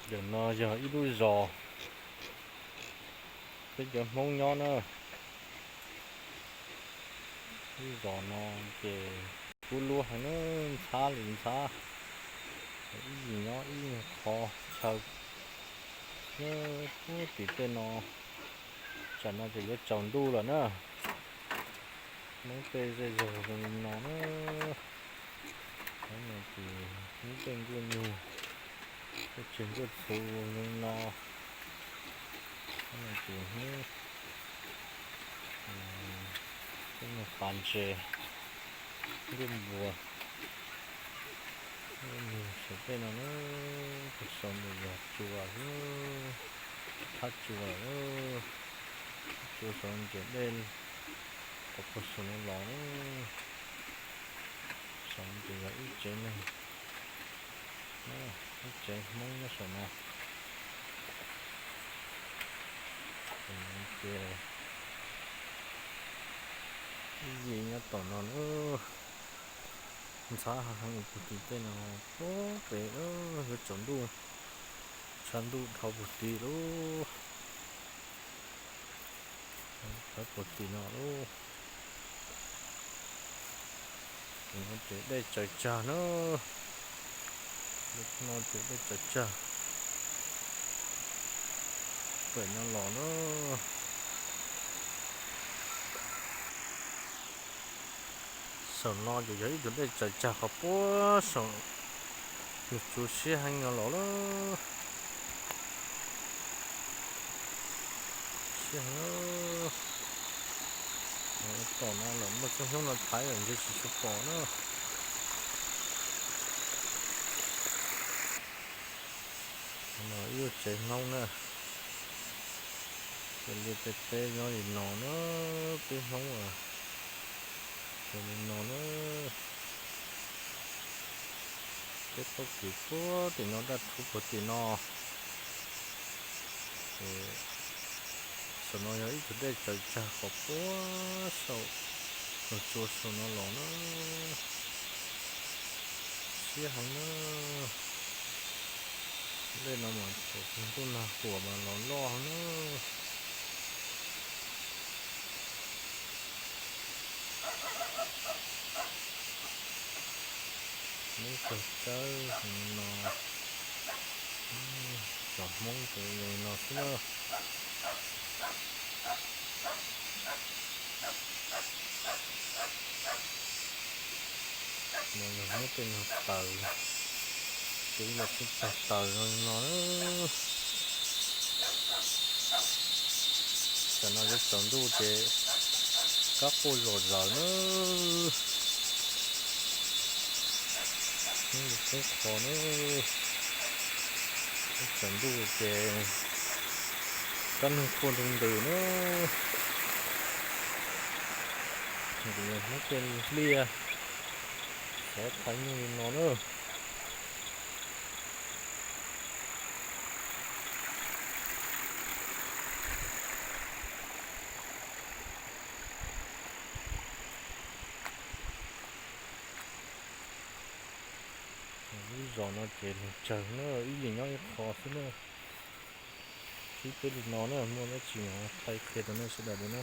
Ntawm no yog ib lub zos peb cov Hmoob nyob na. Lub zos no ces kub lub heev na, ntxhab li ntxhab, ib yim nyob ib qho chaw. Nyob puag tim tej no, tsam no ces yuav tsaus ntuj lawm na. Hmoob tej zej zog zoo li no na. Qhov no ces Hmoob tej nkuaj nyuj, tej tsev nkuaj txhuv zoo li no. Qhov no ces Hmoob tej nyuag pas ntses, nkuaj npua, nkuaj nyuj saum tej no na. Puag saum ntawd yog tsua xwb, thab tsua lawm. Thab tsua saum ces dej qhov puag saum no los na. Saum ces yog ib tsev neeg, ib tsev Hmoob nyob saum no. Ces ib yim nyob tom no na. Ntxhab heev puag tim tej no, puag pem yuav tsaus ntuj, tshav ntuj dhau puag tim lawm. Thawb puag tim no lawm. Tim no ces dej tsaws tsag na. Lub no ces dej tsaws tsag. Pem no los na. Saum no ces yog ib tug dej tsaws tsag qhov puag saum, nws tsuas siab heev no los lawm. Siab heev. Tom no lawm muaj txoj hnub no thaiv lawm ntshe tsis tshua pom na. No ib lub tsev Hmoob na. Tej liaj tej teb nyob li no na, peb Hmoob a, zoo li no na. Peb paub kev puag tim no daj rhuv puag tim no. Ces saum no yog ib tug dej tsaws tsag qhov puag saum, nws tsuas saum no los na. Siab heev na. Dej no mas thaum ntuj nag huam mas los loj heev na. Hmoob txawg tsawb no, cov Hmoob ces zoo li no xwb na. No yog Hmoob tej nyuag taws, ces ib los tsuj tag taws zoo li no na. Tam no yuav tsaus ntuj ces kab quaj zom zaws na. Hnub qub qho na, tsaus ntuj ces kab noog quaj ntws ntws na. Ces yog Hmoob tej liaj xov thaiv nyuj li no na. Lub zos no ces neeg tsawg na, ib yim nyob ib qho xwb na. Sib peb li no na, muaj dab tsi mas thaij qhia rau nej sawv daws dua na.